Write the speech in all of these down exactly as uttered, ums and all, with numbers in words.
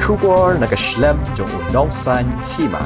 Khubor na ka shlem jong u Nongsaiñ Hima.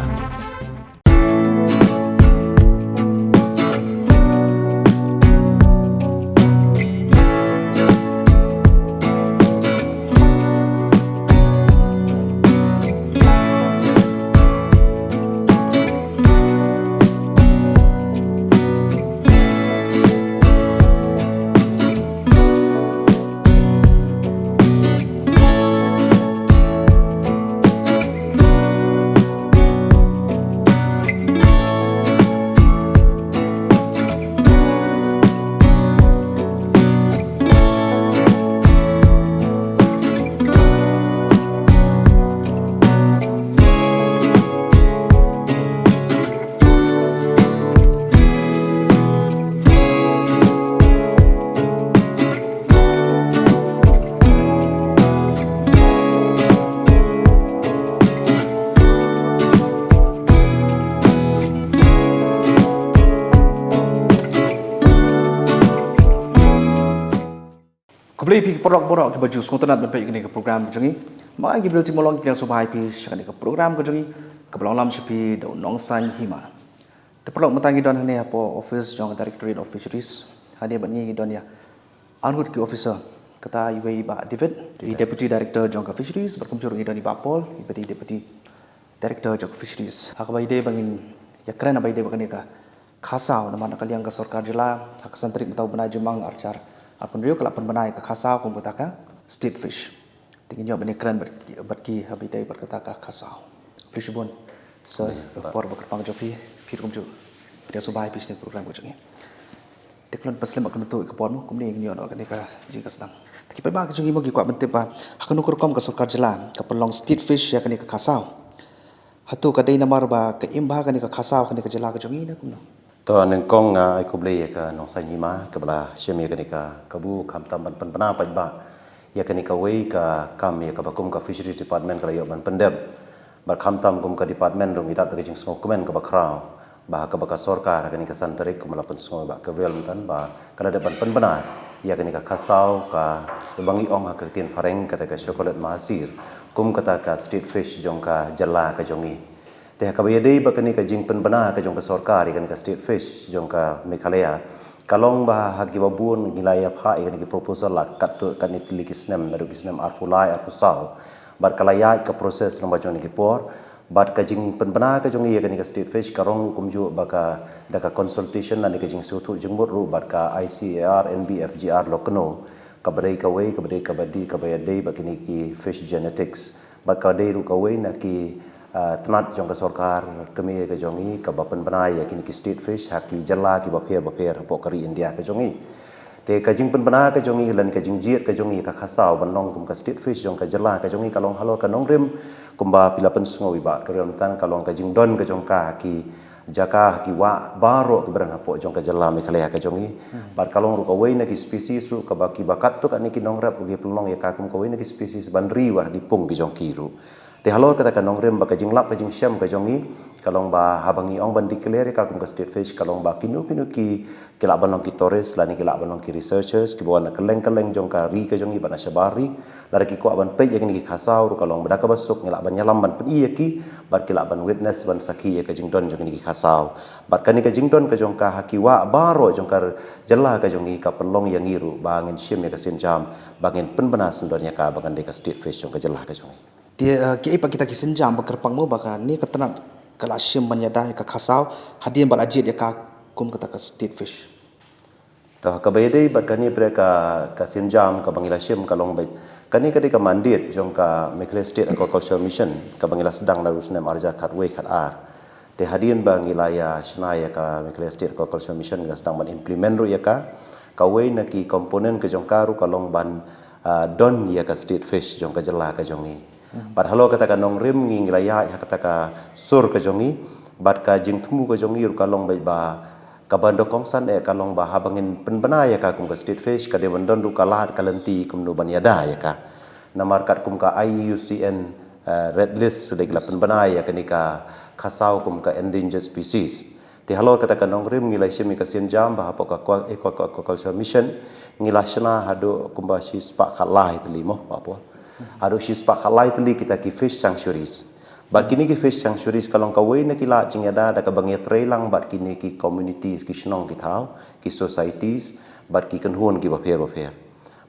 Khublei phi ki paralok baroh kiba ju sngewtynnat ban peit ïa kane ka program ka jong ngi. Ma ngi Bill Timolong ki pdiang sngewbha ïa phi sha kane ka program ka jong ngi, kaba la lam sha phi da u Nongsaiñ Hima. Te paralok, mynta ngi don hangne hapoh office jong ka Directorate of Fisheries. Hangne bad ngi ngi don ïa arngut ki officer, kata iwei i Bah David, i Deputy Director jong ka Fisheries, bad kumjuh ruh ngi don i Bah Paul, iba dei Deputy Director jong ka Fisheries. Ha kaba ïadei ba ngin ïakren ha kaba ïadei bad kane ka khasaw, namar na ka liang ka sorkar jylla ha ka san tarik mynta u bnai Jymmang arhajar arphew hynriew ka la pynbna ïa ka khasaw kum kata ka state fish. Te ngin ïoh ban ïakren bad ki, bad ki ha kaba ïadei bad kata ka khasaw. Khublei shibun sir, ïa ka por ba kyrpang jong phi, phi ruh kumjuh. Pdiang sngewbha ïa phi sha kane ka program ka jong ngi. Te khlem pynslem, khlem tuh ïa ka por mo, kumne ngin ïoh noh kane ka jingkasdang. Te ki paidbah ka jong ngi mo ki kwah ban tip ba ha kano ka rukom ka sorkar jylla ka pynlong state fish ïa kane ka khasaw. Hato ka dei namar ba ka im bha kane ka khasaw ha kane ka jylla ka jong ngi ne kumno? To, nyngkong nga ai khublei ïa ka Nongsaiñ Hima kaba la shim ïa kane ka kabu khamtam ban pynbna paidbah ïa kane kawei ka kam ïa kaba kum ka Fisheries Department ka la ïoh ban pyndep. Bad khamtam kum ka department ruh ngi dap da ka jingsngewkmen kaba khraw ba ha kaba ka sorkar ha kane ka san tarik kumba la pynsngew i Bah Gabriel mynta ba ka la dep ban pynbna ïa kane ka khasaw kaba ngi ong ha ka ktien phareng kata ka chocolate mahseer kum kata ka state fish jong ka jylla ka jong ngi. Te ha kaba ïadei bad kane ka jingpynbna ka jong ka sorkar ïa kane ka state fish jong ka Meghalaya, ka long ba ha kiba bun ngi la ïaphah ïa kane ki proposal la katto katne tylli ki snem, naduh ki snem arphew lai arphew saw. Bad ka la ïaid ka process lyngba jong kine ki por. Bad ka jingpynbna ka jong ngi ïa kane ka state fish ka long ruh kumjuh ba ka da ka consultation lane ka jingsngewthuh jingmut ruh bad ka I C A R N B F G R Lucknow, kaba dei kawei, kaba dei, kaba dei, kaba ïadei bad kine ki fish genetics. Bad ka dei ruh kawei na ki, ah, tnat jong ka sorkar kmie ka jong ngi kaba pynbna ïa kine ki state fish ha ki jylla kiba pher bapher hapoh ka ri India ka jong ngi. Te ka jingpynbna ka jong ngi lane ka jingjied ka jong ngi ka khasaw ban long kum ka state fish jong ka jylla ka jong ngi ka long halor ka nongrim kumba phi la pynsngew i Bah Gabriel mynta, ka long ka jingdon ka jong ka ha ki jaka ha ki wah baroh kiba don hapoh jong ka jylla Meghalaya ka jong ngi. Hmm. Bad ka long ruh kawei na ki species ruh kaba kiba katto katne ki nongrep ruh ki pynlong ïa ka kum kawei na ki species ban ri wat ha ki pung ki jong ki ruh. Te halor kata ka nongrim bad ka jinglap ka jingshem ka jong ngi ka long ba haba ngi ong ban declare ïa ka kum ka state fish ka long ba kino kino ki, ki lah ban long ki tourist lane ki lah ban long ki researchers kiba wan na kylleng kylleng jong ka ri ka jong ngi bad na shabar ri. Lada ki kwah ban peit ïa kine ki khasaw ruh ka long ba da kaba suk ngi lah ban ïalam ban pyni ïa ki bad ki lah ban witness ban sakhi ïa ka jingdon jong kine ki khasaw. Bad kane ka jingdon ka jong ka ha ki wah baroh jong ka jylla ka jong ngi ka pynlong ïa ngi ruh ba ngin shim ïa ka sienjam ba ngin pynbna syndon ïa ka ba kan dei ka state fish jong ka jylla ka jong ngi. Te, eh, kiei pat kita ki sienjam ba kyrpang mo ba kane ka tnat ka la shim ban ïada ïa ka khasaw hadien ba la jied ïa ka kum kata ka state fish? To, kaba ïadei bad kane pat ka, ka sienjam kaba ngi la shim ka long ba kane ka dei ka mandate jong ka Meghalaya State Aquaculture Mission kaba ngi la sdang naduh u snem arhajar khatwei khatar. Te hadien ba ngi la ïa shna ïa ka Meghalaya State Aquaculture Mission ngi la sdang ban implement ruh ïa ka. Kawei na ki component ka jong ka ruh ka long ban, ah, don ïa ka state fish jong ka jylla ka jong ngi. Hmm. Bad halor kata ka nongrim ngi, ngi la ïaid ha kata ka sur ka jong ngi bad ka jingthmu ka jong ngi ruh ka long ba, ba kaba nda kongsan eh ka long ba haba ngin pynbna ïa ka kum ka state fish ka dei ban don ruh ka lad ka lynti kumno ban ïada ïa ka. Namar katkum ka I U C N, eh, red list dei ki la pynbna ïa kane ka khasaw kum ka endangered species. Te halor kata ka nongrim ngi la shim ïa ka sienjam ba hapoh ka aqua-, aqua-, aquaculture mission ngi la shna haduh kumba shispah khatlai tylli mo, Bah Paul. Haduh shispah khatlai tylli kita ki fish sanctuaries. Bad kine ki fish sanctuaries ka long kawei na ki lad jingïada da kaba ngi ïatrei lang bad kine ki communities, ki shnong ki thaw, ki societies, bad ki kynhun kiba pher bapher.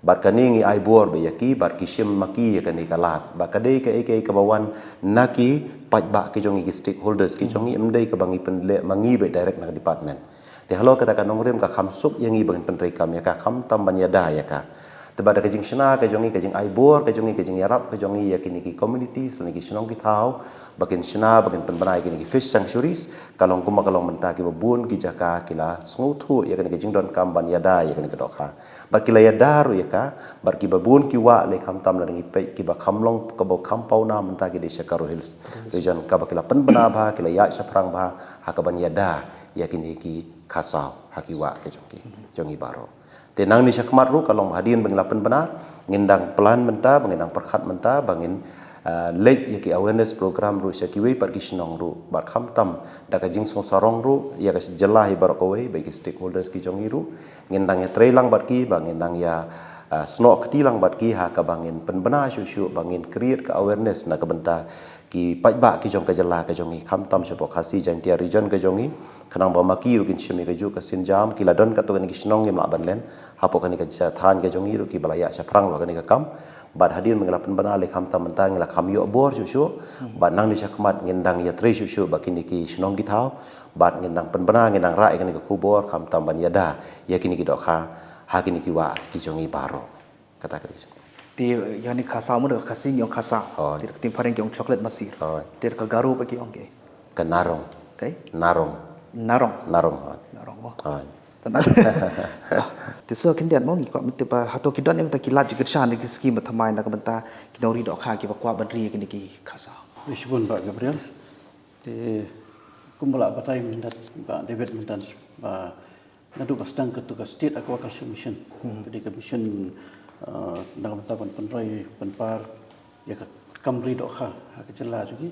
Bad kane ngi ai bor ba ïa ki, bad ki shim ma ki ïa kane ka lad. Bad ka dei kaei kaei kaba wan na ki paidbah ki jong ngi, ki stakeholders ki jong ngi, em dei kaba ngi pynleh ma ngi beit direct na ka department. Te halor kata ka nongrim ka kham suk ïa ngi ba ngin pyntrei kam ïa ka, khamtam ban ïada ïa ka. Te bad da ka jingshna ka jong ngi, ka jingai bor ka jong ngi, ka jingïarap ka jong ngi ïa kine ki communities lane ki shnong ki thaw ba kin shna, ba kin pynbna ïa kine ki fish sanctuaries, ka long kumba ka long mynta, kiba bun ki jaka ki la sngewthuh ïa kane ka jingdonkam ban ïada ïa kane ka dohkha. Bad ki la ïada ruh ïa ka, bad kiba bun ki wah lei, khamtam lada ngi peit, kiba kham long, kaba kham pawnam mynta ki dei sha Garo Hills Region, kaba ki la pynbna bha, ki la ïaid shaphrang bha ha kaban ïada ïa kine ki khasaw ha ki wah ki jong ki, jong ngi baroh. Te nangne shakhmat ruh ka long ba hadien ba ngi la pynbna, ngin dang plan mynta ba ngin dang pyrkhat mynta ba ngin, ah, leit ïa ki awareness program ruh sha kiwei pat ki shnong ruh, bad khamtam da ka jingsngewsarong ruh ïa ka jylla hi baroh kawei bad ki stakeholders ki jong ngi ruh. Ngin dang ïatrei lang bad ki, ba ngin dang ïa, ah, snoh kti lang bad ki ha kaba ngin pynbna shuh shuh, ba ngin create ka awareness na ka bynta ki paidbah ki jong ka jylla ka jong ngi, khamtam shapoh Khasi Jaintia Region ka jong ngi, khnang ba ma ki ruh kin shim ïa kajuh ka sienjam. Ki la don katto katne ki shnong, ngim lah ban len, hapoh kane ka thaiñ ka jong ngi ruh kiba la ïaid shaphrang ruh ha kane ka kam. Bad hadien ba ngi la pynbna lei, khamtam mynta ngi la kham ïoh bor shuh shuh. Bad nangne shakhmat ngin dang ïatrei shuh shuh bad kine ki shnong ki thaw, bad ngin dang pynbna, ngin dang rah ïa kane ka khubor khamtam ban ïada ïa kine ki dohkha ha kine ki wah ki jong ngi baroh. Kata ka dei. Te ïa kane ka khasaw, mo da ka Khasi ngi ong khasaw. Hooid. Te da ka ktien phareng ki ong chocolate masir. Hooid. Te da ka Garo pat ki ong kaei? Ka narong. Kaei? Narong. Narong. Narong, hooid. Narong, mo. Hooid. Te shuh khyndiat, mo, ngi kwah ban tip ba hato ki don em ta ki lad jingkyrshan ne ki skim ba thymmai na ka bynta ki nongri dohkha kiba kwah ban ri ïa kine ki khasaw? Shibun Bah Gabriel. Te kumba la batai mynta Bah David mynta, ba naduh ba sdang katu ka State Aquaculture Mission, ka dei ka mission, eh, na ka bynta ban pynroi pynpar ïa ka kam ri dohkha ha ka jylla jong ngi.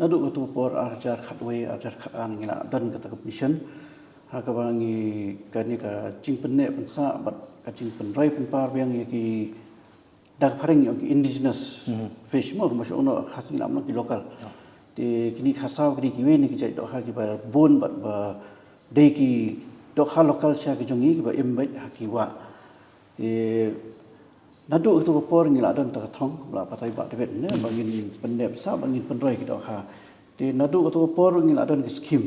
Naduh katu ka por ar hajar khatwei, ar hajar khatar ngi la don kata ka mission ha kaba ngi, kane ka jingpynneh pynsah bad ka jingpynroi pynpar biang ïa ki, da ka phareng ngi ong ki indigenous fish, mo, kumba shu ong noh ha Khasi ngi lah ban ong ki local. Te kine ki khasaw ki dei kiwei na ki jait dohkha kiba bun bad ba dei ki dohkha local sha ki jong ngi kiba im beit ha ki wah. Te naduh katu ka por ngi la don ta ka thong, la batai Bah David ne, ba ngin pynneh pynsah, ba ngin pynroi ki dohkha. Te naduh katu ka por ngi la don ki skim.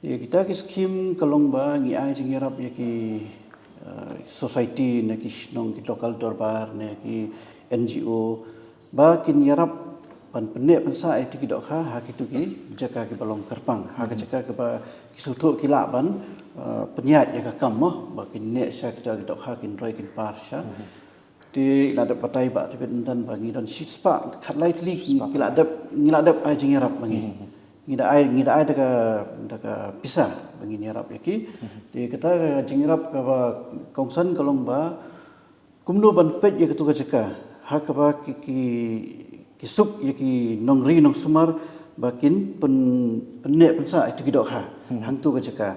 Ïa kita ki skim ka long ba ngi ai jingïarap ïa ki, eh, society ne ki shnong, ki local dorbar ne ki N G O, ba kin ïarap ban pynneh pynsah ïa kito ki dohkha ha kito ki jaka kiba long kyrpang, ha ka jaka kaba ki sngewthuh ki lah ban, eh, pynïaid ïa ka kam, mo, ba kin neh sha kita ki dohkha, kin roi kin par sha. Te la dep batai Bah David mynta ba ngi don shispah khatlai tylli ki la dep, ngi la dep ai jingïarap ma ngi. Ngi da ai, ngi da ai da ka, da ka pisa ba ngin ïarap ïa ki. Te kata ka jingïarap kaba kongsan ka long ba kumno ban peit ïa katu ka jaka ha kaba ki, ki, ki suk ïa ki nongri nongsumar ba kin pyn, pynneh pynsah ïa kito ki dohkha hangtu ka jaka.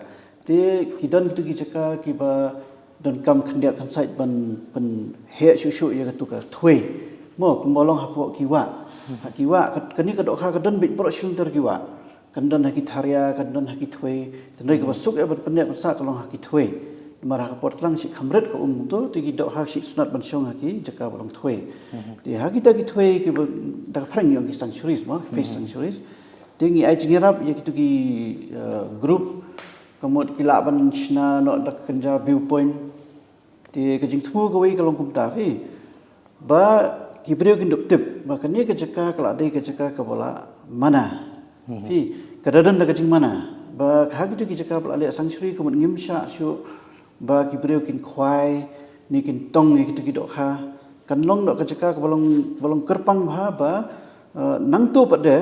Te ki don kito ki jaka kiba donkam khyndiat khynsaid ban pynheh shuh shuh ïa katu ka thwei, mo, kumba long hapoh ki wah. Ha ki wah, ka, kane ka dohkha ka don beit baroh shi lynter ki wah. Kan don ha ki tharia, kan don ha ki thwei. Te hynrei kaba suk ïa ban pynneh pynsah ka long ha ki thwei. Namar ha ka por tlang shi kham rit ka um kumto, te ki dohkha shi sngewtynnat ban shong ha ki jaka ba long thwei. Te ha kita ki thwei kiba, da ka phareng ngi ong ki sanctuaries, mo, fish sanctuaries. Te ngi ai jingïarap ïa kito ki, eh, group, ka mut ki lah ban shna noh da ka kynja viewpoint. Te ka jingthmu kawei ka long kumta, phi, ba ki briew kin dup tip ba kane ka jaka ka la dei ka jaka kaba la mana. Phi, ka da don da ka jingmana ba ha kito ki jaka ba la leh sanctuary ka mut ngim shah shuh ba ki briew kin khwai ne kin tong ïa kito ki dohkha. Kan long noh ka jaka kaba long, ba long kyrpang bha ba, eh, nangto pat de,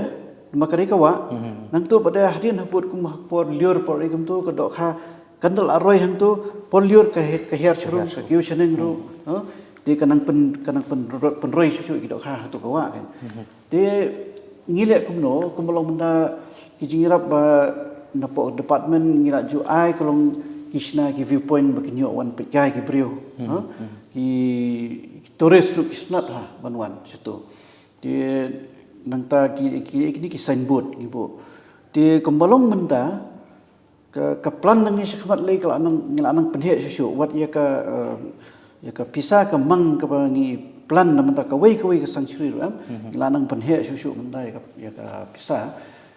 namar ka dei ka wah, nangto pat de hadien habud kum ha ka por lyiur por ei kumto ka dohkha kan da la roi hangto, por lyiur ka he-, ka hiar sharum, ka kiew shaneng ruh, no? Te ka nang pyn, ka nang pyn, pynroi shuh shuh ki dohkha hangto ka wah kan. Te ngi leh kumno, kumba long mynta ki jingïarap ba napoh department ngi la ju ai ka long ki shna ki viewpoint ba kin ïoh wan peit kai ki briew, no? Ki, ki tourist ruh ki sngewtynnat ha ban wan shatu. Te nangta ki ki ki, ki signboard ngi buh. Te kumba long mynta ka, ka plan nangne shakhmat lei ka la nang, ngi la nang pynheh shuh shuh wat ïa ka, eh, ïa ka pisa ka mang kaba ngi plan na mynta kawei kawei ka sanctuary ruh em. Ngi la nang pynheh shuh shuh mynta ïa ka, ïa ka pisa.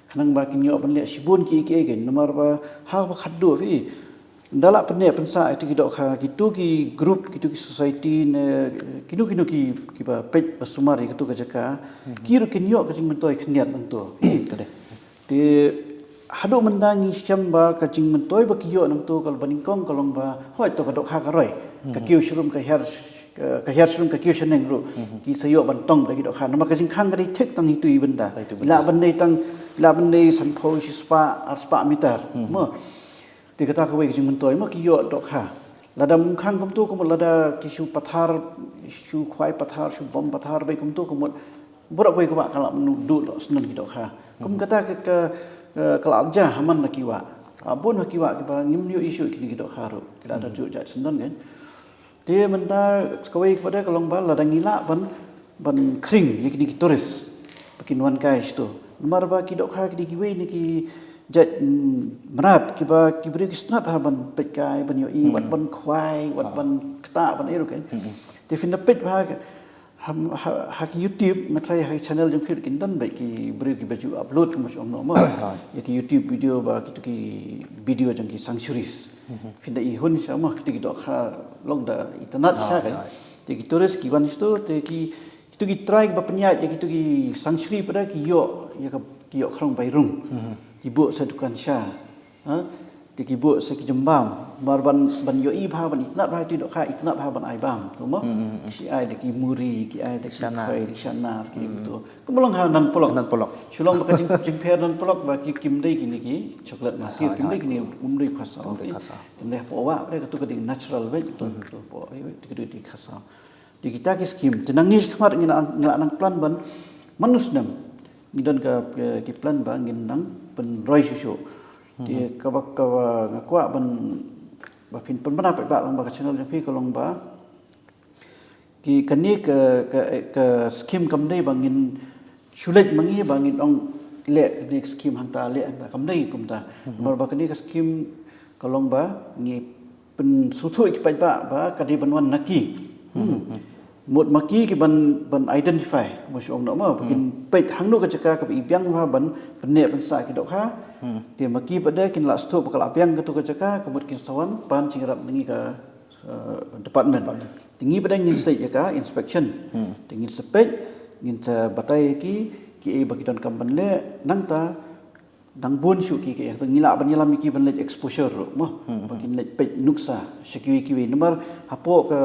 Khnang ba kin ïoh ban leh shibun ki ki ki namar ba ha ba khadduh phi. Nda la pyneh pynsah ïa ki dohkha kitu ki group kitu ki society ne kino kino ki kiba peit ba sumar ïa katu ka jaka. Ki ruh kin ïoh ka jingmyntoi khyndiat nangto. Te haduh mynta ngi shem ba ka jingmyntoi ba ki ïoh nangto ka ba nyngkong ka long ba hoi to ka dohkha ka roi. Ka kiew shrum ka hiar ka hiar shrum ka kiew shaneng ruh. Ki sa ïoh ban tong da ki dohkha namar ka jingkhang ka dei thik tang itu i bynta. La ban dei tang la ban dei sanphew shispah arspah meter. Mo. Te kata kawei ka jingmyntoi mo ki ïoh dohkha. Lada mkhang kumtu kumut lada ki shu pathar shu khwai pathar shu bom pathar bai kumtu kumut. Baroh kawei ka wah ka la mnu du doh snen ki dohkha. Kum kata ka ka eh, ka la ja haman na ki wah. Ah, bun ha ki wah kiba ngim ïoh issue kini ki dohkha ruh. Ki la da ju jait snen kan. Te mynta kawei kaba da ka long ba lada ngi lah ban ban khring ïa kini ki tourist ba kin wan kai shito. Namar ba ki dohkha kini kiwei ne ki jait mm, mrad kiba ki briew ki snat ha ban peit kai ban ïohi wat ban khwai wat ban kta ban ïohi kan. Te phin da peit ba ha, ha, ha ki YouTube nga try ha ki channel jong phi kin don ba ki briew kiba ju upload kumba shong no ma. Ïa ki YouTube video ba kitu ki video jong ki sanctuaries. Phin da i hun sha ma kitu ki dohkha long da itynnat sha kan. Te ki tourist ki wan shito te ki kitu ki trai ba pynïaid ïa kitu ki sanctuary pada ki ïoh ïa ka ki ïoh khrong bai rung. Ki buh sa dukan sha. Ha? Te ki buh sa ki jembam. Mar ban ban ïohi bha ban itynnat bha tu dohkha itynnat bha ban ai bam. Tu mo. Ki ai da ki muri ki ai da ki khoi ki shanar ki tu. Kumlong ha nan polok. Nan polok. Shulong ba ka jing jingpher nan polok ba ki kim dei kini ki chocolate masir kim dei kini um dei khasaw. Kim dei po wa ba ka tu ka dei natural ba tu po ai tu ka dei khasaw. Di kita ki skim te nangne shakhmat ngi la nang plan ban man u snem ngi don ka ki plan ba ngin nang pynroi shuh shuh. Te kaba kaba nga kwah ban ba phin pynbna pat ba long ba ka channel jong phi ka long ba ki kane ka ka ka skim kam dei ba ngin shu leit ma ngi ba ngin ong leh kane ka skim hangta leh hangta kam dei kumta. Namar ba kane ka skim ka long ba ngi pynsngewthuh ïa ki paidbah ba ka dei ban wan na ki. Mut ma ki ki ban ban identify kumba shu ong noh ma ba kin peit hangno ka jaka kaba i biang bha ban pynneh pynsah ki dohkha. Te ma ki pat de kin lah sngewthuh ba ka la biang katu ka jaka ka mut kin sa wan pan jingïarap na ngi ka eh, department. Te ngi pat de ngin sa leit ïa ka inspection. Te ngin sa peit ngin sa batai ïa ki kiei ba ki donkam ban leh nangta dang bun shuh ki kiei ngi lah ban ïalam ïa ki ban leit exposure ruh mo ba kin leit peit nuksa sha kiwei kiwei namar hapoh ka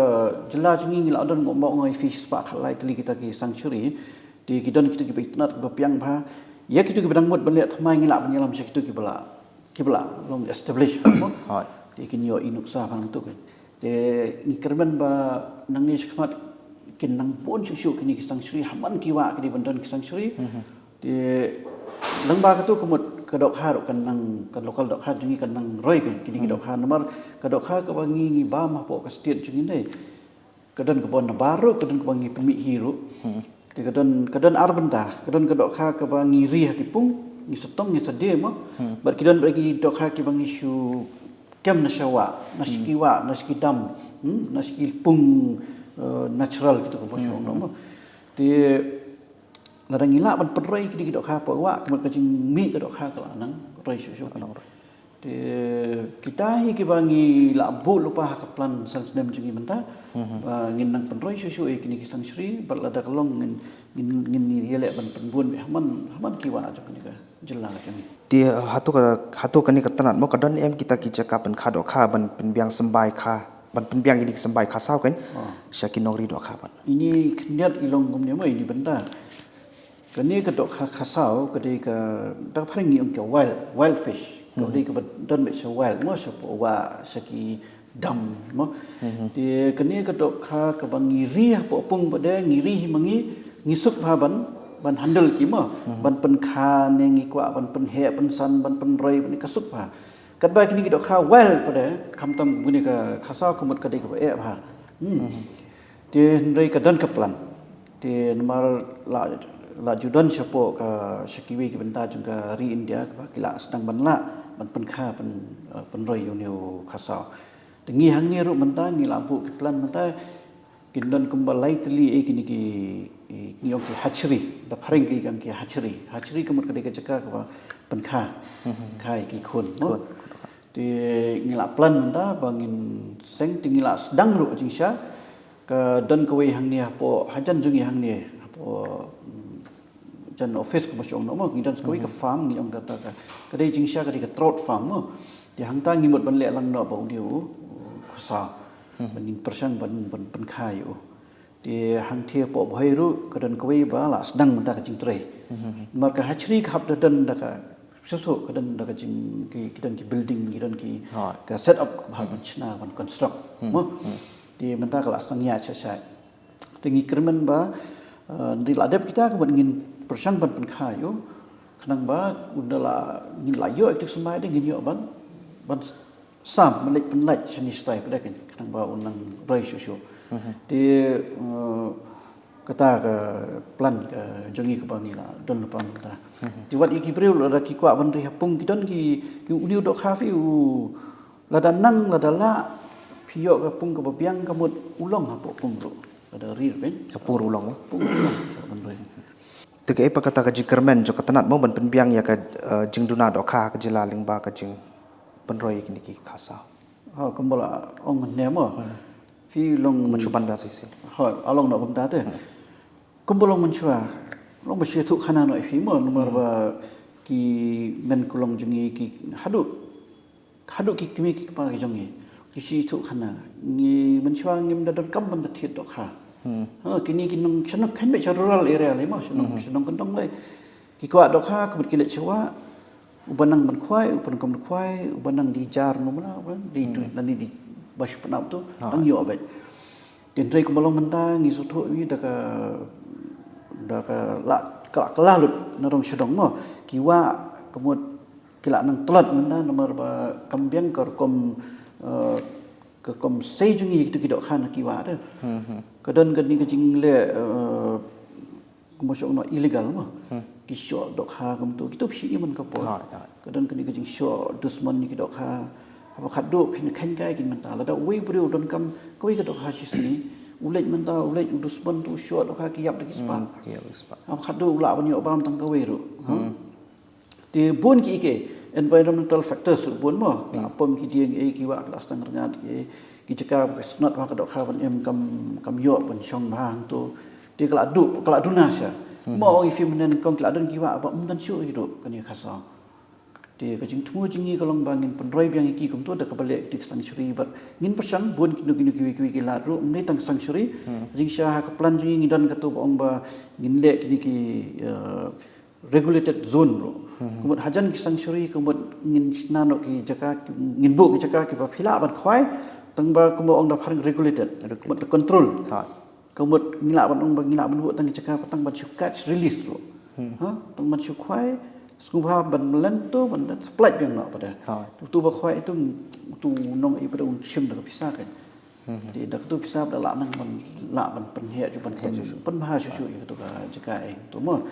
jylla jong ngi ngi lah don ngam ong ïa phi spah khatlai tylli kita ki sanctuary. Te ki don kita kiba itynnat kiba biang bha ïa kitu kiba dang mut ban leh thymmai ngi lah ban ïalam sha kitu kiba la kiba la long establish mo. Te kin ïoh i nuksa bha nangtu kan. Te ngi kyrmen ba nangne shakhmat kin nang bun shuh shuh kini ki sanctuary ha man ki wah ki dei ban don ki sanctuary. Te lyngba katu ka mut ka dohkha ruh kan nang ka local dohkha jong ngi kan nang roi kan kini ki dohkha namar ka dohkha kaba ngi ngi bam hapoh ka state jong ngi ne. Ka don kaba na bar ruh ka don kaba ngi pynmih hi ruh. Te ka don ka don ar bynta ka don ka dohkha kaba ngi ri ha ki pung ngi sa tong ngi sa die mo. Bad ki don bad ki dohkha kiba ngi shu kem na sha wah na sha ki wah na sha ki dam na sha ki pung eh, natural kitu kaba shu ong mo. Te lada ngi lah ban pynroi kini ki dohkha pa wah ka mut ka jingmih ka dohkha ka la nang roi shuh shuh. Te kita hi kiba ngi lah buh lypa ha ka plan san snem jong ngi mynta. Ba ngin nang pynroi shuh shuh ïa kini ki sanctuary bad lada ka long ngin ngin ngin ïaleh ban pynbun bha man man ki wah jong kini ka jylla jong ngi. Te hato ka hato kane ka tnat mo ka don em kita ki jaka pynkha dohkha ban pynbiang symbai kha ban pynbiang ïa ki symbai kha saw kan. Sha ki nongri dohkha ban. Ini khyndiat i long kumne mo ini bynta. Kane ka dohkha kha saw ka dei ka da ka phareng ngi ong ka wild wild fish. Ka dei kaba don bad sha wild mo sha po wa sha ki dam mo. Te kane ka dohkha kaba ngi ri ha po pung ba de ngi ri hi ma ngi ngi suk bha ban ban handle ki mo ban pynkha ne ngi kwah ban pynheh pynsan ban pynroi ban ka suk bha. Katba kini ki dohkha wild pa de khamtam kini ka kha saw ka mut ka dei kaba eh bha. Te hynrei ka don ka plan. Te namar la, la ju don shapoh ka, sha kiwei ki bynta jong ka ri India kaba ki la sdang ban lah ban pynkha pyn, eh, pynroi ïa une u khasaw. Te ngi hangne ruh mynta ngi la buh ki plan mynta, kin don kumba lai tylli, eh, kine ki, eh, ngi ong ki hatchery, da phareng ki ong ki hatchery. Hatchery ka mut ka dei ka jaka kaba pynkha, pynkha ïa ki khun, mo? Te ngi la plan mynta ba ngin seng, te ngi la sdang ruh jingshisha. Ka don kawei hangne hapoh hajan jong ngi hangne hapoh, mm, jan office kumba shu ong noh mo, ngi don kawei ka farm, ngi ong kata ka, ka dei jingshisha ka dei ka trout farm mo. Te hangta ngi mut ban leh lang noh ba une u, u khasaw. Ba ngin pyrshang ban, ban pynkha ïa u. Te hangthie hapoh Bhoi ruh ka don kawei ba la sdang mynta ka jingtrei. Namar ka hatchery ka hap da don da ka, shisha ka don da ka jing, ki, ki don ki building, ki don ki, ka set up ba ban shna ban construct. Mo? Te mynta ka la sdang ïa sha sha. Te ngi kyrmen ba, eh, ngi la dep kita ka ban ngin pyrshang ban pynkha ïa u. Khnang ba ynda la ngin la ïoh ïa kito ki symbai te ngin ïoh ban, ban sam, ban leit pynlait shane shatai pat de, khnang ba un nang roi shuh shuh. Te, eh, kata ka plan ka jong ngi kaba ngi la don lypa mynta. Te wat ïa ki briew lada ki kwah ban ri ha pung ki don ki, ki une u dohkha phi u, lada nang lada lah phi ïoh ka pung kaba biang ka mut u long hapoh pung ruh. Lada ri ruh pyn. Hapoh ruh u long, eh? Pung ruh u long, sa ban ri. Te kaei pat kata ka jingkyrmen jong ka tnat mo ban pynbiang ïa ka, eh, jingduna dohkha ha ka jylla lyngba ka jingpynroi ïa kine ki khasaw? Ha, kumba la ong mynne mo. Phi long, mynshuwa ban biang shisha. Ha, la long noh kumta te. Kumba long mynshuwa, long ba shu ïathuh khana noh ïa phi mo, namar ba ki men ki long jong ngi ki haduh, haduh ki kmie ki kpa ki jong ngi ki shu ïathuh khana. Ngi mynshuwa ngim da donkam ban da thied dohkha. Ha, kine ki nong shnong, kynmaw sha rural area lei mo, shnong, shnong kyndong lei. Ki kwah dohkha ka mut ki leit sha wah, uba nang ban khwai, uba nang kam ban khwai, uba nang die jar, ngam lah, uba nang die, tu, nang die ba shu pynap tu, tang ïoh beit. Te hynrei kumba long mynta ngi sngewthuh ïa da ka, da ka la, ka la, ka la lut na rong sha dong mo. Ki wah ka mut ki la nang tlot mynta namar ba kam biang ka rukom, eh, ka rukom sei jong ngi ïa kito ki dohkha na ki wah te. Ka don kane ka jingleh, eh, kumba shu ong noh illegal mo. Ki shoh dohkha kumto, kito phi shu i man ka por. Ka don kane ka jingshoh dusmon ïa ki dohkha. Haba khatduh phin kheiñ kai kin mynta. Lada uwei u briew u donkam kawei ka dohkha shisngi, u leit mynta, u leit u dusmon tu u shoh dohkha ki ïap da ki spah. Haba khatduh u lah ban ïoh bam tang kawei ruh. Te bun ki, ki environmental factors ruh bun mo. Ki la pom ki dieng, eh, ki wah ki la sdang rngat, ki, ki jaka ba ka snot ba ka dohkha ban im kam, kam ïoh ban shong bha hangto. Te ka la duh, ka la duna sha. Mo ong ïa phi mynne kong ki la don ki wah ba ym don shuh ïa ki duh kane khasaw. Te ka jingthmu jong ngi ka long ba ngin pynroi biang ïa ki kumto da kaba leh ki sanctuary bad ngin pyrshang bun kino kino kiwei kiwei ki lad ruh ym dei tang sanctuary. Jingshisha ha ka plan jong ngi ngi don kato ba ong ba ngin leh kine ki, eh, regulated zone ruh. Ka mut hajan ki sanctuary ka mut ngin shna noh ki jaka, ngin buh ki jaka kiba phi lah ban khwai, tang ba kumba ong da phareng regulated. Ka mut control. Ka mut ngi lah ban ong ba ngi lah ban buh tang ki jaka ba tang ban shu catch release ruh. Ha, tang ban shu khwai, sngewbha ban mlien to, ban da supply biang noh pat de. Uto ba khwai ito, uto u nong i pat de un shim da ka pisa kan. Te da kato pisa pat de lah nang ban, lah ban pynheh ju ban pyn, pynbha shuh shuh ïa kato ka jaka eh to mo.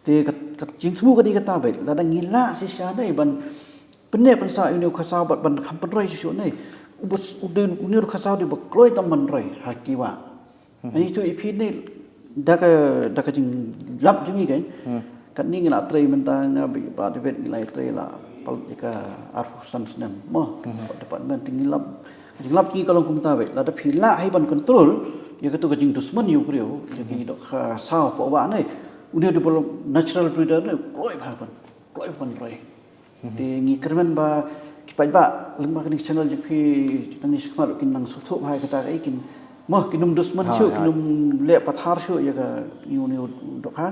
Te ka, ka jingthmu ka dei kata beit, lada ngi lah shisha ne ban pynneh pynsah ïa une u khasaw bad ban kham pynroi shuh shuh ne. U bas, u dei, une u khasaw dei ba kloi tam ban roi ha ki wah. Ani tu ïa phi ne da ka, da ka jinglap jong ngi kan. Katne ngi la trei mynta nga bad i Bah David ngi la trei la pal ïa ka arphew san snem mo. Department te ngi lap, jinglap jong ngi ka long kumta beit. Lada phi lah hi ban control ïa kato ka jingdusmon ïa u briew, ïa ki dohkha saw hapoh wah ne. Une u dei ba long natural breeder ne, kloi bha ban, kloi bha ban roi. Te ngi kyrmen ba ki paidbah lyngba kane ka channel jong phi, tang ngi sngewkhmat ruh kin nang sngewthuh bha ïa kata kaei kin, mo, kin ym dusmon shuh, kin ym leh pathar shuh ïa ka, ïa une u dohkha.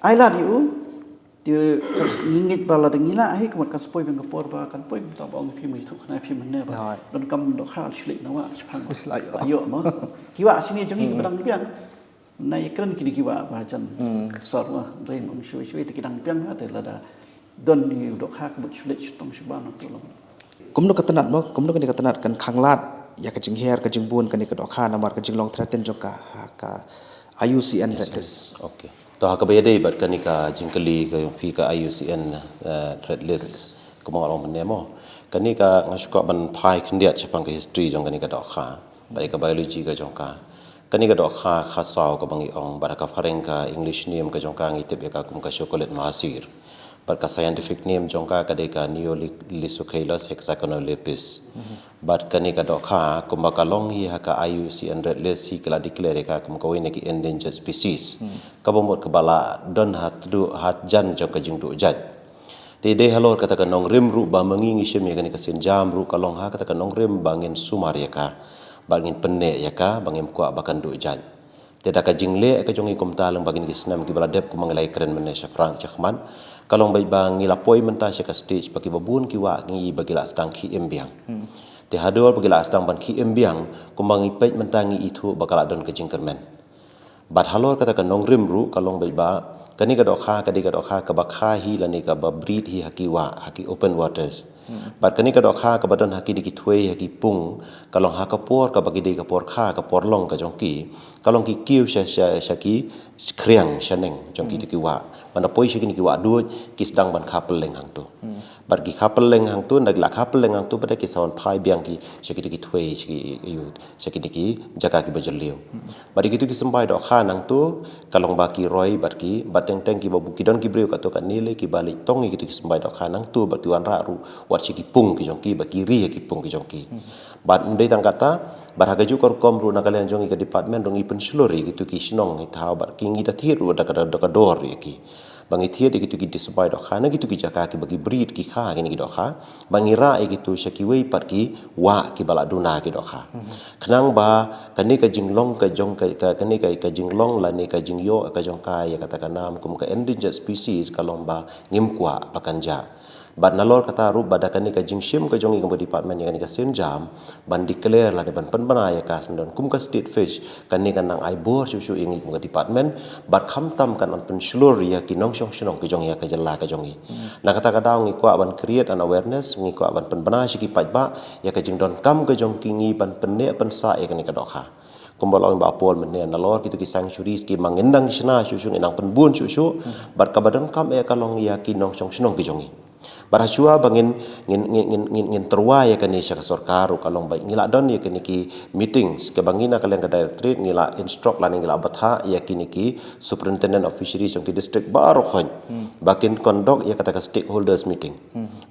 Ai lad ïa u. Te ngi ngeit ba lada ngi lah hi ka mut kan sa poi biang ka por ba kan poi mynta ba ong phi, mut ïathuh khana phi mynne ba donkam dohkha shu leit na wah shaphang. Shu leit. Ïoh mo. Ki wah shane jong ngi kiba dang biang. Na ïa kren kine ki wah ba jan sor mo, hynrei ym shuh shuh te ki dang biang ha te lada don ïa u dohkha ka mut shu leit shu tong shu bam na tu long. Kumno ka tnat mo, kumno kane ka tnat kan khanglad ïa ka jinghiar ka jingbun kane ka dohkha namar ka jinglong threaten jong ka ha ka I U C N Red List. Okay. To ha kaba ïadei bad kane ka jingkylli ka jong phi ka I U C N uh, Red List, kumba nga la ong mynne mo. Kane ka nga shu kwah ban phai khyndiat shaphang ka history jong kane ka dohkha bad ka biology ka jong ka. Kane ka dohkha kha saw kaba ngi ong bad ka phareng ka English name ka jong ka ngi tip ïa ka kum ka chocolate mahasir. Bad ka scientific name jong ka ka dei ka Neolissocheilus hexaconollepis. Bad kane ka dohkha kumba ka long hi ha ka I U C N Red List hi ki la declare ïa ka kum kawei na ki endangered species. Kaba mut kaba la don ha tduh ha jan jong ka jingduh jait. Te dei halor kata ka nongrim ruh ba ma ngi ngi shim ïa kane ka sienjam ruh ka long ha kata ka nongrim ba ngin sumar ïa ka. Bad ngin pynneh ïa ka ba ngim kwah ba kan duh jait. Te da ka jingleh ka jong ngi kumta lyngba kine ki snem kiba la dep kumba ngi la ïakren mynne shaphrang shakhmat. Ka long beit ba ngi la poi mynta sha ka stage ba kiba bun ki wah ngi ba ki la sdang khie im biang. Te hador ba ki la sdang ban khie im biang kumba ngi peit mynta ngi ithuh ba ka la don ka jingkyrmen. Bad halor kata ka nongrim ruh ka long beit ba kane ka dohkha ka dei ka dohkha kaba kha hi lane kaba breed hi ha ki wah ha ki open waters. Bad kane ka dohkha kaba don ha ki dei ki thwei ha ki pung ka long ha ka por kaba ki dei ka por kha ka por long ka jong ki ka long ki kiew sha sha sha ki khriang shaneng jong ki tu ki wah. Ban da poi sha kine ki wah duh ki sdang ban kha pylleng hangtu. Bad ki kha pylleng hangtu nda ki la kha pylleng hangtu bad ki sa wan phai biang ki sha ki tu ki thwei sha ki ïu sha kine ki jaka kiba jylliew. Bad ïa kitu ki symbai dohkha nangtu ka long ba ki roi bad ki bad teng teng kiba ki don ki briew kato kane lei kiba leit tong ïa kitu ki symbai dohkha nangtu bad ki wanrah ruh wat sha ki pung ki jong ki bad ki ri ïa ki pung ki jong ki. Bad ym dei tang kata bad ha kajuh ka rukom ruh na ka liang jong ngi ka department ruh ngi pynshlur ïa kitu ki shnong ngi thaw bad ki ngi da thied ruh da ka da ka dor ïa ki. Ba ngi thied ïa kitu ki symbai dohkha na kitu ki jaka kiba ki breed ki kha kine ki dohkha. Ba ngi rah ïa kitu sha kiwei pat ki wah kiba la duna ki dohkha. Khnang ba kane ka jinglong ka jong ka kane ka jinglong lane ka jingïoh ka jong ka ïa kata ka nam kum ka endangered species ka long ba ngim kwah ba kan jah. Bad nalor kata ruh ba da kane ka jingshim ka jong ngi kum ka department ïa kane ka sienjam ban declare lane ban pynbna ïa ka sngewdon kum ka state fish. Kane ka nang ai bor shuh shuh ïa ngi kum ka department bad khamtam kan wan pynshlur ïa ki nongshong shnong ki jong ïa ka jylla ka jong ngi. Na kata ka daw ngi kwah ban create an awareness ngi kwah ban pynbna sha ki paidbah ïa ka jingdonkam ka jong ki ngi ban pynneh pynsah ïa kane ka dohkha. Kumba long ba pol mynne nalor kitu ki sanctuaries ki ma ngin dang shna shuh shuh ngin dang pynbun shuh shuh bad kaba donkam ïa ka long ïa ki nongshong shnong ki jong ngi. Bad ha shuwa ba ngin ngin ngin ngin ngin ngin tyrwa ïa kane sha ka sorkar ruh ka long ba ngi la don ïa kane ki meetings kaba ngi na ka liang ka directorate ngi la instruct lane ngi la bthah ïa kine ki superintendent of fisheries jong ki district baroh khoit ba kin conduct ïa kata ka stakeholders meeting.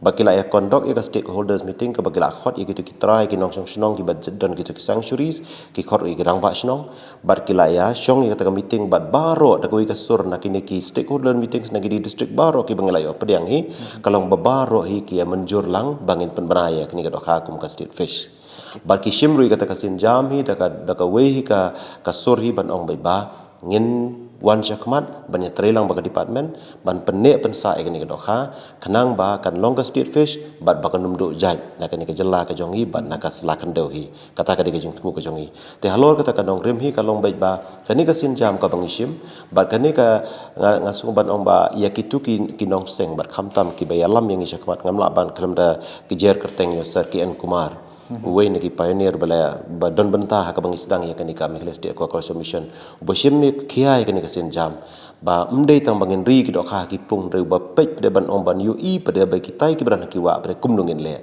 Ba ki la ïa conduct ïa ka stakeholders meeting kaba ki la khot ïa kitu ki trai ki nongshong shnong kiba don kitu ki sanctuaries ki khot ïa ki rangbah shnong. Bad ki la ïa shong ïa kata ka meeting bad baroh da kawei ka sur na kine ki stakeholder meetings na kine ki district baroh kiba ngi la ïoh pdiang hi ka long ba baroh hi ki ïa mynjur lang ba ngin pynbna ïa kine ka dohkha kum ka state fish. Bad ki shim ruh ïa kata ka sienjam hi da ka da kawei hi ka ka sur hi ban ong beit ba ngin wan shakhmat ban ïa trei lang ba ka department ban pynneh pynsah ïa kane ka dohkha khnang ba kan long ka state fish bad ba kan ym duh jait na kane ka jylla ka jong ngi bad na ka sla khyndew hi. Kata ka dei ka jingthmu ka jong ngi. Te halor kata ka nongrim hi ka long beit ba kane ka sienjam kaba ngi shim bad kane ka nga nga sngewbha ban ong ba ïa kitu ki ki nongseng bad khamtam kiba ïalam ïa ngi shakhmat ngam lah ban khlem da ki jer kyrteng ïa u Sir K N Kumar. Uwei na ki pioneer ba la ba don bynta ha kaba ngi sdang ïa kane ka Meghalaya State Aquaculture Mission. Uba shim ïa khia ïa kane ka sienjam ba ym dei tang ba ngin ri ki dohkha ha ki pung hynrei uba peit pat ban ong ban ïohi pat ba kitai kiba don ha ki wah pat kumno ngin leh.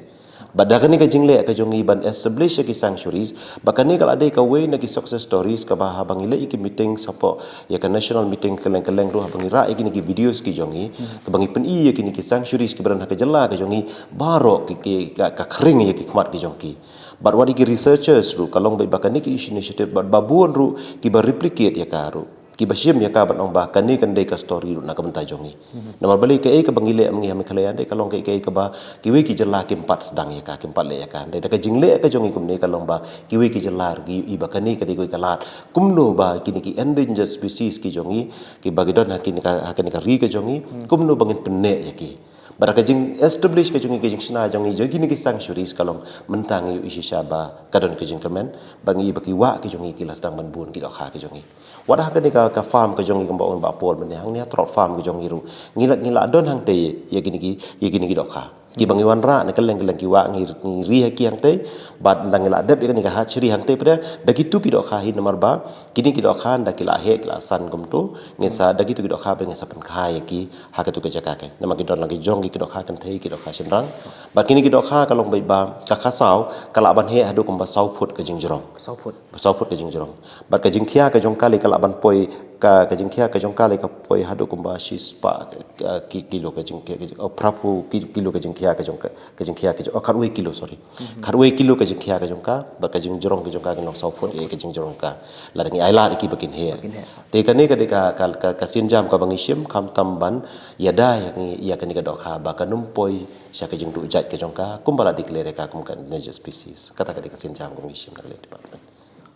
Bad da kane ka jingleh ka jong ngi ban establish ïa ki sanctuaries ba kane ka la dei kawei na ki success stories kaba haba ngi leh ïa ki meeting support ïa ka national meeting kylleng kylleng ruh haba ngi rah ïa kine ki videos ki jong ngi kaba ngi pyni ïa kine ki sanctuaries kiba don ha ka jylla ka jong ngi baroh ki ki ka, ka khring ïa ki khmat ki jong ki. Bad wat ïa ki researchers ruh ka long beit ba kane ki initiative bad ba bun ruh kiba replicate ïa ka ruh. Kiba shim ïa ka ban ong ba kane kan dei ka story ruh na ka bynta jong ngi. Namar balei kaei kaba ngi leh ma ngi ha Meghalaya dei ka long kaei kaei kaba kiwei ki jylla kim pat sdang ïa ka kim pat leh ïa ka. Dei da ka jingleh ka jong ngi kumne ka long ba kiwei ki jylla ruh ki ïohi ba kane ka dei kawei ka lad kumno ba kine ki endangered species ki jong ngi kiba ki don ha kine ka ha kane ka ri ka jong ngi kumno ba ngin pynneh ïa ki. Bad da ka jing establish ka jong ngi ka jingshna jong ngi jong kine ki sanctuaries ka long mynta ngi ïohi shisha ba ka don ka jingkyrmen ba ngi ba ki wah ki jong ngi ki la sdang ban bun ki dohkha ki jong ngi. Wat ha kane ka ka farm ka jong ngi kumba ong ba Paul mynne hangne ha trout farm ka jong ngi ruh ngi la ngi la don hangtei ïa kine ki ïa kine ki dohkha. Kiba ngi wanrah na kylleng kylleng ki wah ngi, ngi ri ha ki hangtei, bad nda ngi la dep ïa kane ka hachri hangtei pat da kitu ki dohkha hi namar ba kine ki dohkha nda ki la heh ki la san kumtu, ngin sa da kitu ki dohkha ba ngin sa pynkha ïa ki ha katu ka jaka ka. Namar ki don la ki jong ki dohkha kynthei, ki dohkha shynrang. Bad kine ki dohkha ka long ba ka khasaw ka lah ban heh haduh kumba saw phut ka jingjrong. Saw phut. Saw phut ka jingjrong. Bad ka jingkhia ka jong ka lei ka lah ban poi ka, ka jingkhia ka jong ka lei ka poi haduh kumba shispah, eh, ki, kilo ka jingkhia, ka jing, oh, phra phew ki, kilo ka jingkhia ka jong ka, ka jingkhia ka jong, oh, khatwei kilo, sorry. Khatwei kilo ka jingkhia ka jong ka, bad ka jingjrong ka jong ka ka long saw phut, eh, ka jingjrong ka. Lada ngi ailad ïa ki ba kin heh. Ba kin heh. Te kane ka dei ka, ka, ka, ka sienjam kaba ngi shim, khamtam ban ïada ïa ngi, ïa kane ka dohkha ba kan ym poi sha ka jingduh jait ka jong ka, kumba la declare ka kum ka endangered species. Kata ka dei ka sienjam kaba ngi shim na ka lei department.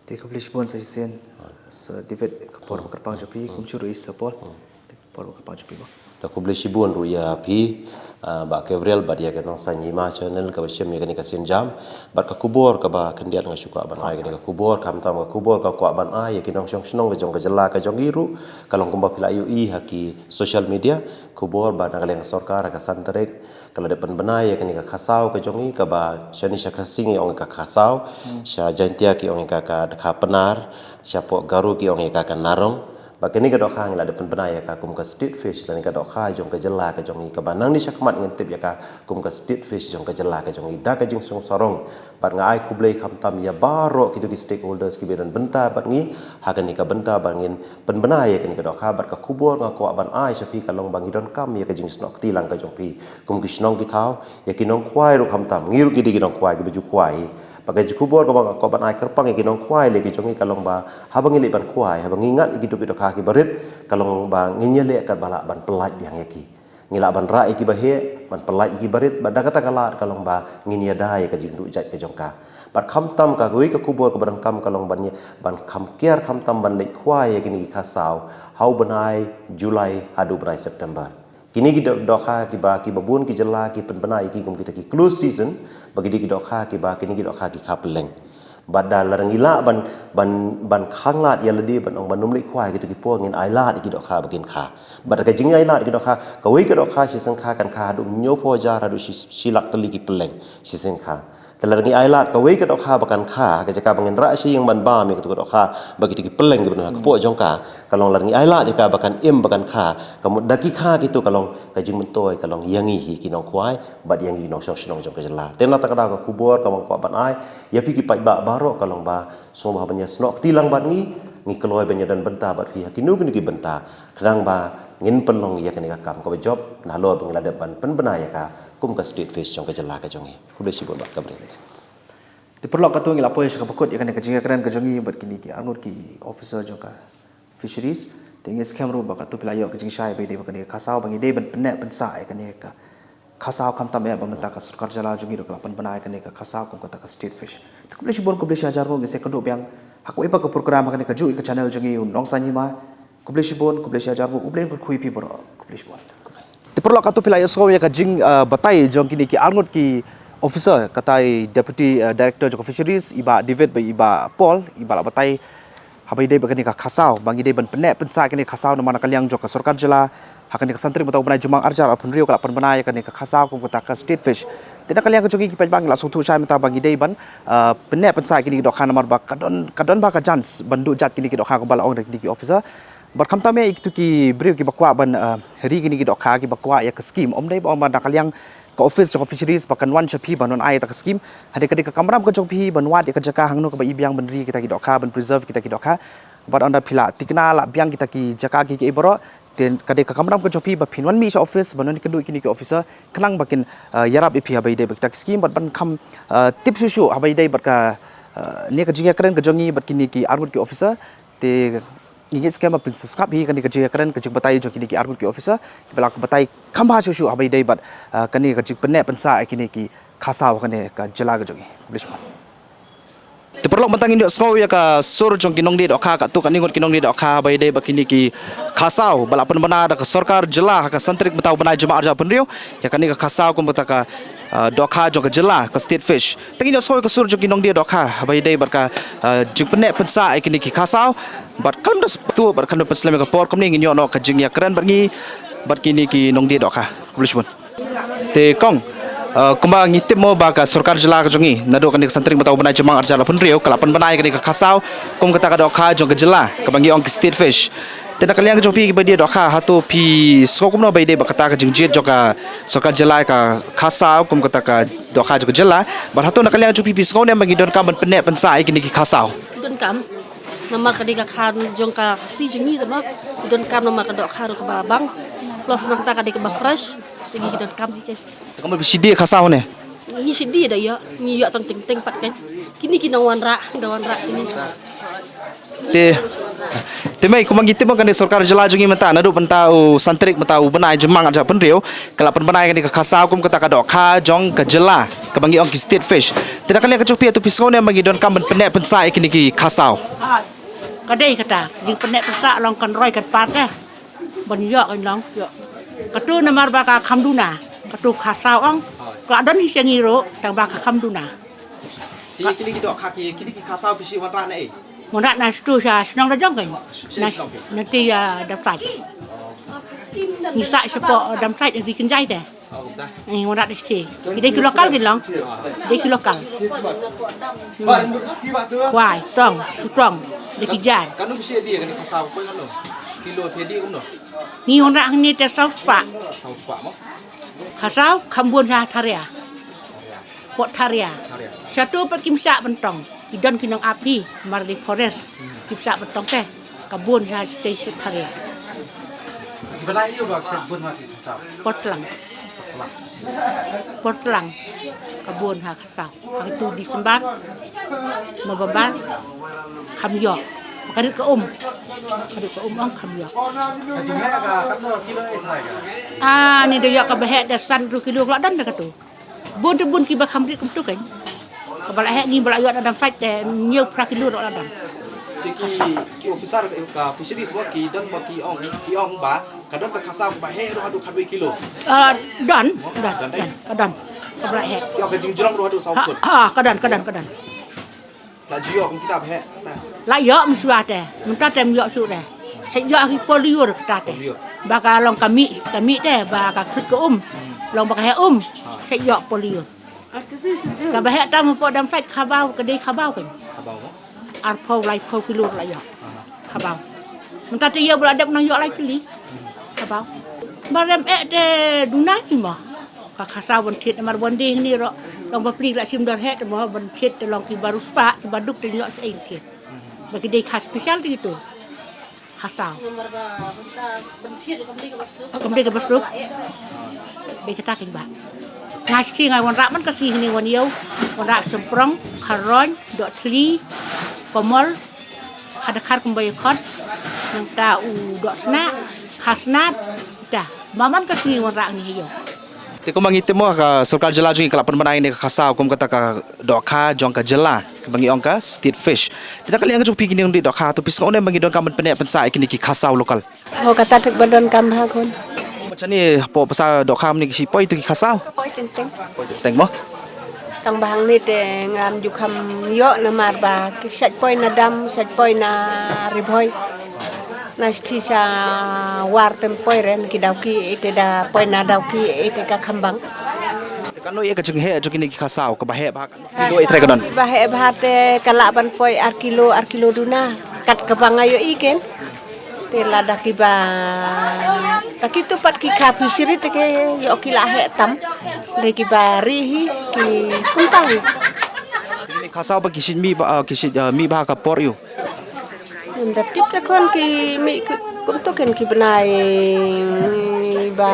Te khublei shibun sa shisien, Sir David, ka por ba kyrpang jong phi, kumjuh ruh ïa Sir Paul. Ka por ba kyrpang jong phi mo. Te khublei shibun ruh ïa phi, ah, Bah Gabriel, bad ïa ka Nongsaiñ Hima Channel kaba shim ïa kane ka sienjam. Bad ka khubor kaba khyndiat nga shu kwah ban ai, kane ka khubor, khamtam ka khubor ka kwah ban ai ïa ki nongshong shnong ka jong ka jylla ka jong ngi ruh, ka long kumba phi la ïohi ha ki social media, khubor ba na ka liang ka sorkar ha ka san tarik ka la dep pynbna ïa kane ka khasaw ka jong ngi, kaba shane sha Khasi ngi ong ka khasaw, sha Jaintia ki ong ka, ka dkha pnar, shapoh Garo ki ong ka, ka narong. Bad kane ka dohkha ngi la dep pynbna ïa ka kum ka state fish, lane ka dohkha jong ka jylla ka jong ngi, kaba nangne shakhmat ngin tip ïa ka kum ka state fish jong ka jylla ka jong ngi. Da ka jingsngew sarong bad nga ai khublei khamtam ïa baroh kito ki stakeholders kiba don bynta bad ngi ha kane ka bynta ba ngin pynbna ïa kane ka dohkha. Bad ka khubor nga kwah ban ai sha phi ka long ba ngi donkam ïa ka jingsnoh kti lang ka jong phi kum ki shnong ki thaw, ïa ki nongkhwai ruh khamtam, ngi ruh ki dei ki nongkhwai kiba ju khwai. Bad ka khubor kaba nga kwah ban ai kyrpang ïa ki nongkhwai lei ki jong ngi ka long ba haba ngi leit ban khwai, haba ngi ngat ïa kito ki dohkha kiba rit, ka long ba ngin ïaleh katba lah ban pyllait biang ïa ki. Ngi lah ban rah ïa kiba heh, ban pyllait ïa kiba rit, bad da kata ka lad ka long ba ngin ïada ïa ka jingduh jait ka jong ka. Bad khamtam kawei ka khubor kaba donkam ka long ban ïa, ban kham kiar khamtam ban leit khwai ïa kine ki khasaw ha u bnai July haduh u bnai September. Kine ki doh-, dohkha kiba, kiba bun ki jylla ki pynbna ïa ki kum kita ki close season, ba ki dei ki dohkha kiba, kine ki dohkha ki kha pylleng. Bad da lada ngi lah ban, ban, ban khanglad ïa lade ban ong ban ym leit khwai kito ki por, ngin ailad ïa ki dohkha ba kin kha. Bad da ka jingailad ïa ki dohkha, kawei ka dohkha shisien kha kan kha haduh hynñiewphew hajar haduh shi, shi lak tylli ki pylleng shisien kha. Te lada ngi ailad kawei ka dohkha ba kan kha, ka jaka ba ngin rah sha ïing ban bam ïa kito ka dohkha ba kito ki pylleng kiba don ha kpoh jong ka, ka long lada ngi ailad ïa ka ba kan im ba kan kha, ka mut da ki kha kito ka long ka jingmyntoi ka long ïa ngi hi ki nongkhwai bad ïa ngi ki nongshong shnong jong ka jylla. Te na kata ka daw ka khubor kaba nga kwah ban ai ïa phi ki paidbah baroh ka long ba sngewbha ban ïasnoh kti lang bad ngi, ngi kloi ban ïadon bynta bad phi ha kino kino ki bynta, khnang ba ngin pynlong ïa kane ka kam kaba jop, nalor ba ngi la dep ban pynbna ïa ka kum ka state fish jong ka jylla ka jong ngi. Khublei shibun Bah Gabriel. Te paralok, katto ngi la poi sha kaba kut ïa kane ka jingïakren ka jong ngi bad kine ki arngut ki officer jong ka Fisheries. Te ngi skhem ruh ba katto phi la ïoh ka jingshai ba ïadei bad kane ka khasaw, ba ngi dei ban pynneh pynsah ïa kane ka khasaw, khamtam eh ba mynta ka sorkar jylla jong ngi ruh ka la pynbna ïa kane ka khasaw kum kata ka state fish. Te khublei shibun, khublei shihajar nguh, ngin sa ïakynduh biang ha kawei pat ka program ha kane kajuh ka channel jong ngi u Nongsaiñ Hima. Khublei shibun, khublei shihajar nguh, U Blei un kyrkhu ïa phi baroh. Khublei shibun. Te paralok, katto phi la ïohsngew ïa ka jing, ah, batai jong kine ki arngut ki officer, kata i Deputy, ah, Director jong ka Fisheries, i Bah David bad i Bah Paul, iba la batai haba ïadei bad kane ka khasaw, ba ngi dei ban pynneh pynsah kane ka khasaw namar na ka liang jong ka sorkar jylla, ha kane ka san tarik mynta u bnai Jymmang arhajar arphew hynriew ka la pynbna ïa kane ka khasaw kum kata ka state fish. Te na ka liang ka jong ngi ki paidbah ngi la sngewthuh shai mynta ba ngi dei ban, ah, pynneh pynsah ïa kine ki dohkha namar ba ka don, ka don bha ka chance ban duh jait kine ki dohkha kumba la ong da kine ki officer. Bad khamtam eh ïa kito ki briew kiba kwah ban, ah, ri kine ki dohkha, kiba kwah ïa ka scheme, ym dei ba ong ba na ka liang ka office jong ka Fisheries ba kan wan sha phi ban wan ai ïa kata ka scheme. Hynrei ka dei ka kamram ka jong phi ban wad ïa ka jaka hangno kaba i biang ban ri kita ki dohkha, ban preserve kita ki dohkha. Bad ynda phi la tikna lah biang kita ki jaka ki kiei baroh, te ka dei ka kamram ka jong phi ba phin wan mih sha office, ban wan ïakynduh ïa kine ki officer, khnang ba kin, ah, ïarap ïa phi haba ïadei bad kita ki scheme, bad ban kham, ah, tip shuh shuh haba ïadei bad ka, ah, ne ka jingïakren ka jong ngi bad kine ki arngut ki officer. Te ngi ngeit skhem ba phin sa sngap hi kane ka jingïakren, ka jingbatai jong kine ki arngut ki officer kiba la batai kham bha shuh shuh haba ïadei bad, ah, kane ka jingpynneh pynsah ïa kine ki khasaw ha kane ka jylla ka jong ngi. Khublei shibun. Te paralok, mynta ngin ïohsngew ïa ka sur jong ki nongdie dohkha, katto katne ngut ki nongdie dohkha haba ïadei bad kine ki khasaw ba la pynbna da ka sorkar jylla ha ka san tarik mynta u bnai Jymmang arhajar arphew hynriew ïa kane ka khasaw kum kata ka, ah, dohkha jong ka jylla, ka state fish. Te ngin ïohsngew ïa ka sur jong ki nongdie dohkha haba ïadei bad ka, ah, jingpynneh pynsah ïa kine ki khasaw. Bad kan da sngewthuh bad kan da pynslem ïa ka por, kumne ngin ïoh noh ka jingïakren bad ngi bad kine ki nongdie dohkha. Khublei shibun. Te kong, Uh, kumba ngi tip mo ba ka sorkar jylla ka jong ngi naduh kane ka san tarik mynta u bnai Jymmang arhajar arphew hynriew ka la pynbna ïa kane ka khasaw kum kata ka dohkha jong ka jylla kaba ngi ong ka state fish. Te na ka liang ka jong phi kiba dei dohkha, hato phi sngew kumno ba ïadei bad kata ka jingjied jong ka sorkar jylla ïa ka khasaw kum kata ka dohkha jong ka jylla? Bad hato na ka liang ka jong phi phi sngew ne ba ngi donkam ban pynneh pynsah ïa kine ki khasaw? Donkam. Namar ka dei ka kha jong ka Khasi jong ngi te mo. Donkam namar ka dohkha ruh kaba bang. Plus nangta ka dei kaba fresh. Te ngi donkam hi ke. Te kumno phi shim ïa ka khasaw ne? Ngi shim da ïoh, ngi ïoh tang teng teng pat kan. Kine ki nang wanrah, da wanrah kine. Te, te mei, kumba ngi tip mo kane sorkar jylla jong ngi mynta naduh mynta u san tarik mynta u bnai Jymmang arhajar arphew hynriew ka la pynbna ïa kane ka khasaw kum kata ka dohkha jong ka jylla kaba ngi ong ka state fish. Te na ka liang ka jong phi hato phi sngew ne ba ngi donkam ban pynneh pynsah ïa kine ki khasaw? Ka dei kata, jingpynneh pynsah long kan roi kan par te. Ban ïoh kan long, ïoh. Katu namar ba ka kham duna, katu khasaw ong. Ka la don hi sha ngi ruh, tang ba ka kham duna. Te kine ki dohkha ki, kine ki khasaw phi shim wanrah na ei? Wanrah na sha tu sha shnong la jong kan. Sha shnong phi? Na ti ïa Damsait. Ngi sah shapoh Damsait ri kynjai te. Oh, dah. Eh, wanrah da sha te. Ki dei ki lokal ki long. Ki dei ki lokal. Kwai, tong, sutong, da ki jar. Kano phi shim ïa kane khasaw, poi kano? Kilo phi ïa kumno? Ngi wanrah hangne te saw spah. Saw spah mo? Khasaw kham bun sha Tharia. Pok Tharia. Tharia. Sha tu pat kim shah ban tong. Ki don ki nong api, mar dei forest. Kim shah ban tong te. Ka bun sha sha te sha Tharia. Balei ïa ba ka bun ha ki khasaw? Por tlang. Por tlang. Ka bun ha khasaw. Ha ka tu December, November, kham ïoh. Ka rit ka um. Ka rit ka um ong kham ïoh. Ka jingheh ka katno kilo eh trai ka? Ah, ni da ïoh kaba heh da san ru kilo ka la don da katu. Bun te bun kiba kham rit kumtu kan. Kaba la heh ngi ba la ïoh na Damsait te hynñiew phra kilo ruh la don. Te ki, ki officer ka fisheries mo ki don ba ki ong, ki ong ba ka don ka khasaw kaba heh ruh haduh khatwei kilo. Ah, don, don, don, ka don. Kaba la heh. Ki ong ka jingjrong ruh haduh saw phut. Ha, ha, ka don, ka don, ka don. La ju ïoh kum kita ba heh. La ïoh mynshuwa te. Mynta te ym ïoh shuh te. Sa ïoh ha ki por lyiur kata te. Por lyiur. Ba ka long ka mih, ka mih te ba ka khrit ka um. Long ba ka heh um. Sa ïoh por lyiur. Kaba heh tam hapoh Damsait khabaw, ka dei khabaw kan. Khabaw mo? Arphew laiphew kilo la ïoh. Khabaw. Mynta te ïa ba la dep nang ïoh lai tylli. Khabaw. Ba rem eh te duna ni mo. Ka khasaw ban thied namar ban ding ni ruh. Long ba pli la shim dor heh te mo ban thied te long kiba riewspah, kiba duk te ïoh sa ei thied. Ba ki dei kha special te kitu. Khasaw. Namar ba ban thied ruh kam dei kaba suk. Kam dei kaba suk. Dei kata kan ba. Nga shisha nga wanrah man ka sngi hynne wan ïew. Wanrah symprong, kharoi, dohthli, komol, khadkhar kumba ïa khot. Nangta u dohsnah, khasnat, ta. Ba man ka sngi wanrah ngi ha ïew. Te kumba ngi tip mo ka sorkar jylla jong ngi ka la pynbna ïa kane ka khasaw kum kata ka dohkha jong ka jylla kaba ngi ong ka state fish. Te na ka liang ka jong phi kine ki nongdih dohkha to phi sngew ne ba ngi donkam ban pynneh pynsah ïa kine ki khasaw local? Ho kata thik ba donkam ha khun. Shane hapoh pasa dohkha mynne ki shu poi to ki khasaw? Poi teng teng. Poi teng teng mo? Tang ba hangne te ngam ju kham ïoh namar ba ki shait poi na dam, shait poi na Ri Bhoi. Na sha war te ym poi re na ki dawki, te da poi na dawki te ka kham bang. Kano ïa ka jingheh jong kine ki khasaw kaba heh bha? Kilo ïa trai ka don. Ba heh bha te ka lah ban poi ar kilo, ar kilo duna. Kat kaba nga ïohi ken. Te lada kiba, ta kitu pat ki kha fishery te ki ïoh ki la heh tam. Te kiba ri hi ki kumta hi. Kine khasaw ba ki shu mih ba, ah, ki shu, ah, mih bha ka por ïew. Ynda tip te khun ki mih ki, kumtu ken ki bnai ba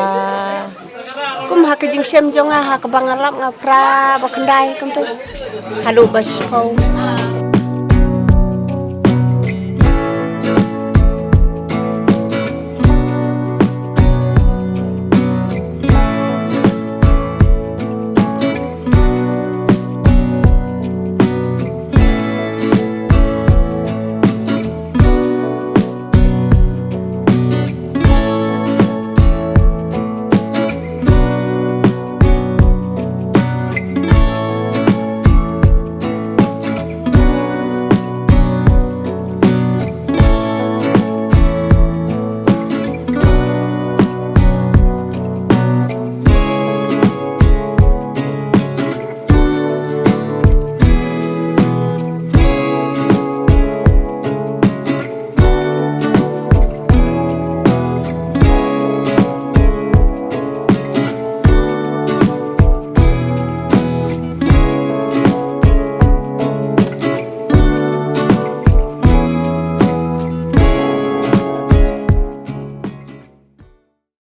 kum ha ka jingshem jong nga ha kaba nga lap nga phra ba khyndai kumtu. Haduh ba shiphew.